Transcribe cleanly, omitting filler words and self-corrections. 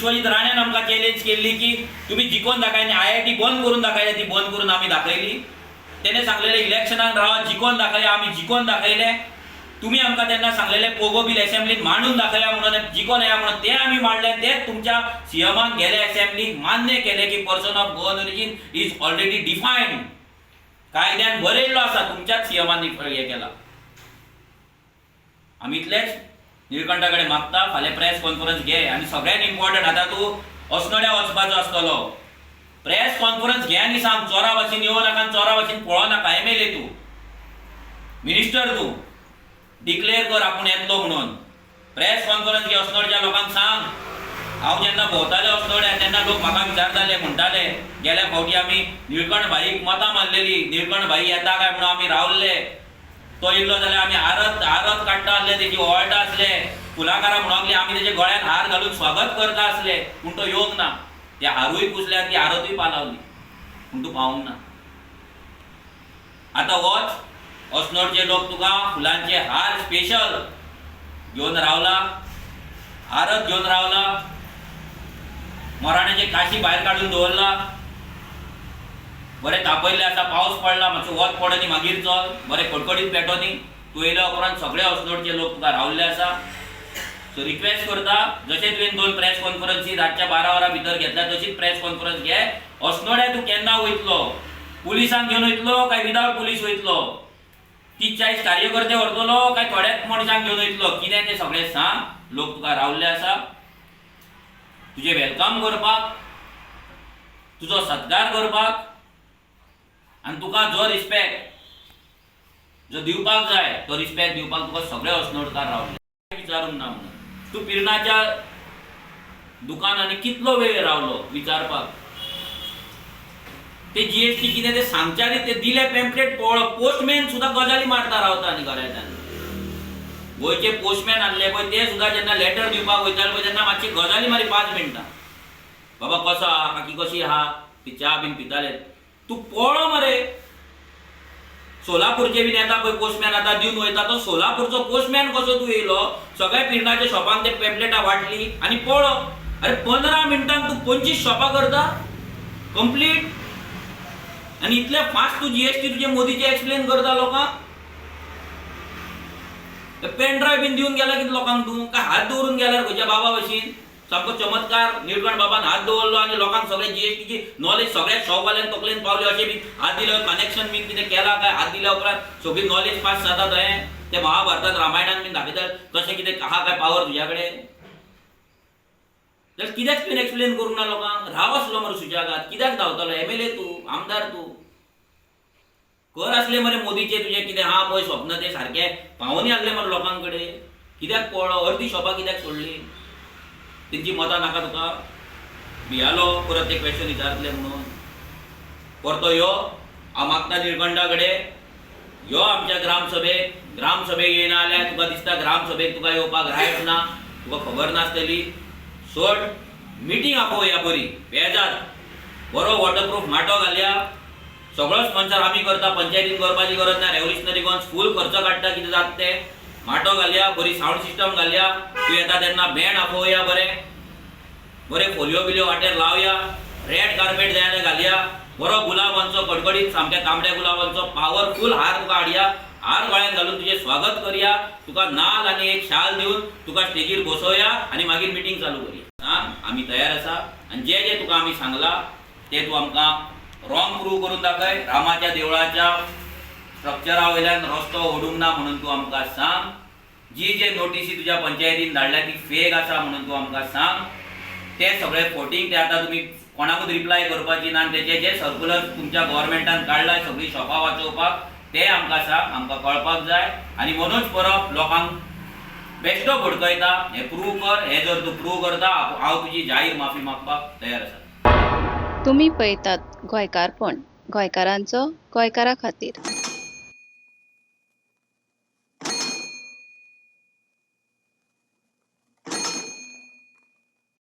विश्वजीत राण्यान आमकां चॅलेंज केल्ली की तुमी जिखोवन दाखय आनी आयआयटी बंद करून दाखयले, ती बंद करून आमी दाखयली. तेणे सांगलेलें इलेक्शनाक रावा, जिखोवन दाखया. आमी जिखोवन दाखयले. तुमी आमकां तेन्ना सांगलेलें पोगो बील एसेंब्लीन मांडून दाखया म्हणून, जिखोवन येया म्हणून, तें आमी मांडलें. तें तुमच्या सीएमान गेले एसेंब्लीक मान्य केलें की person of Goan origin is already defined, कायद्यान बरयल्लो आसा. तुमच्याच सीएमान हें केलां. आमी इतलेच निळकंठा कडेन मागता, फाल्यां प्रेस कॉन्फरन्स घे आनी सगळ्यात इम्पॉर्टंट, आतां तूं अस्नोड्या वचपाचो आसतलो, प्रेस कॉन्फरन्स घे आनी सांग, चोरा भाशेन येवं नाका आनी चोरा भाशेन पळोवं नाका. एमएलए तूं, मिनिस्टर तूं, डिक्लेअर कर आपूण येतलो म्हणून. प्रेस कॉन्फरन्स घे, अस्नोडच्या लोकांक सांग. हांव जेन्ना भोंवताले अस्नोड्या तेन्ना लोक म्हाका विचारताले, म्हणटाले, गेल्या फावटी आमी निळकंठ भाईक मतां मारलेली, निळकंठ भाई येता काय म्हणून आमी रावल्ले, तो येयल्लो जाल्यार आमी आरत आरत काडटा आसले, तेजी ओवाळटा आसले, फुलाकारां म्हणूंक लागली, आमी तेच्या गळ्यान हार घालून स्वागत करता आसले, पूण तो येवंक ना. ते हारूय पुसले आनी ती आरतूय पालावली, पूण तूं पावूंक ना. आतां वच, अस्नोडचे लोक तुका फुलांचे हार स्पेशल घेवन रावला, आरत घेवन रावला, मराण्याचे काशी भायर काडून दवरला, बरें तापयल्लें आसा. पावस पडला, मातसो वत पडनी, मागीर चल, बरें कडकडीत पेटोनी. तूं येयल्या उपरांत सगळे अस्नोडचे लोक तुका रावल्ले आसा. सो रिक्वेस्ट करता, जशें तुवें दोन प्रेस कॉन्फरन्सी रातच्या 12 वरां भितर घेतल्या, तशीच प्रेस कॉन्फरन्स घे. अस्नोड्या तूं केन्ना वयतलो? पुलिसांक घेवन वयतलो काय विदावट पुलीस वयतलो? 30-40 कार्यकर्ते व्हरतलो काय थोड्याच मनशांक घेवन वयतलो? कितें तें सगळें सांग. लोक तुका रावल्ले आसा तुजें welcome करपाक, तुजो सत्कार करपाक आनी तुका जो रिस्पेक्ट जो दिवपाक जाय तो रिस्पेक्ट दिवपाक तुका सगळे अस्नोडकार रावले. विचारूंक ना म्हणून तूं पिरणाच्या दुकानांनी कितलो वेळ रावलो विचारपाक? ते जीएसटी कितें ते सांगच्या आदी ते दिले पेम्पलेट पळोवप. पोस्टमॅन सुद्दां गजाली मारता रावता आनी घरांतल्यान. गोंयचे पोस्टमॅन आहले पळय, ते सुद्दां जेन्ना लेटर दिवपाक वयताले पळय तेन्ना मातशी गजाली मारी 5 मिनटां, बाबा कसो आहा, काकी कशी आहा, ती च्या बीन पिताले. तूं पळो मरे, सोलापूरचे बीन येता पळय पोस्टमॅन, आतां दिवन वयता, तो सोलापूरचो पोस्टमॅन कसो तूं येयलो, सगळ्या पिरणाच्या शॉपांक ते पेम्पलेटां वांटली आनी पळो. अरे, 15 मिनटांक तूं 25 शॉपां करता कंप्लीट आनी इतले फास्ट तूं जीएसटी तुजे मोदीचे एक्सप्लेन करता लोकांक. पेन ड्रायव्ह बीन दिवन गेला कितें लोकांक तूं? काय हात दवरून गेल्यार खंयच्या बाबा भशेन सामको चमत्कार, निळकंठ बाबान हात दवरलो आनी लोकांक सगळे जीएसटीची नॉलेज सगळ्या शॉपवाल्यांक तकलेन पावली अशें बीन हात दिल्यार कनेक्शन बीन कितें केलां काय हात दिल्या उपरांत सगळी नॉलेज पास जाता थंय? ते महाभारतान रामायणान बीन दाखयतात तशें कितें आहा काय पावर तुज्या कडेन? जाल्यार कित्याक तुवें एक्सप्लेन करूंक ना लोकांक? राव आसलो मरे सुशेगाद, कित्याक धांवतलो? एमएलए तूं, आमदार तूं, कर आसले मरे मोदीचे तुजें कितें आहा पळय स्वप्न, तें सारकें पावोनी आहले मरे लोकां कडेन. कित्याक पळ्ळो? अर्दी शॉपां कित्याक सोडली? तेंची मतां नाका तुका? भियालो परत ते क्वेश्चन विचारतले म्हणून. परतो यो, हांव मागता निळकंठा कडेन, यो आमच्या ग्रामसभेक. ग्रामसभेक येयना जाल्यार तुका दिसता ग्रामसभेक तुका येवपाक रायट ना, तुका खबर नासतली, सोड. मिटींग आपोवया बरी पेजाद, बरो वॉटरप्रूफ माटो घालया, सगळो स्पॉन्सर आमी करता, पंचायतीन करपाची गरज ना. रेव्होल्युशनरी गोवन्स फूल खर्च काडटा कितें जाता तें. माटो घालया, बरी सावंड सिस्टम घालया, तूं येता तेन्ना बँड आपोवया, बरें बरें फोलयो बिलयो वाटेर लावया, रेड कार्पेट जाय जाल्यार घालया, बरो गुलाबांचो कडकडीत सामक्या तांबड्या गुलाबांचो पावरफूल हार तुका हाडया, हार गळ्यान घालून तुजें स्वागत करया, तुका नाल आनी एक शाल दिवन तुका स्टेजीर बसोवया आनी मागीर मिटींग चालू करया. आं, आमी तयार आसा आनी जें जें तुका आमी सांगलां तें तूं आमकां रॉंग प्रूव करून दाखय. रामाच्या देवळाच्या स्ट्रक्चरा वयल्यान रस्तो ओडूंक ना म्हणून तूं आमकां सांग. जी जे नोटीसी तुज्या पंचायतीन धाडल्या ती फेक आसा म्हणून तूं आमकां सांग. ते सगळे फोटींग, ते आतां तुमी कोणाकूच रिप्लाय करपाची ना आनी तेजे जे सर्कुलर तुमच्या गव्हर्मेंटान काडला सगळीं शॉपां वाचोवपाक, ते आमकां सांग, आमकां कळपाक जाय. आनी मनोज परब लोकांक बेश्टो भडकयता हें प्रूव कर. हें जर तूं प्रूव करता, हांव तुजी जाहीर माफी मागपाक तयार आसा. तुमी पळयतात गोंयकारपण, गोंयकारांचो गोंयकारा खातीर.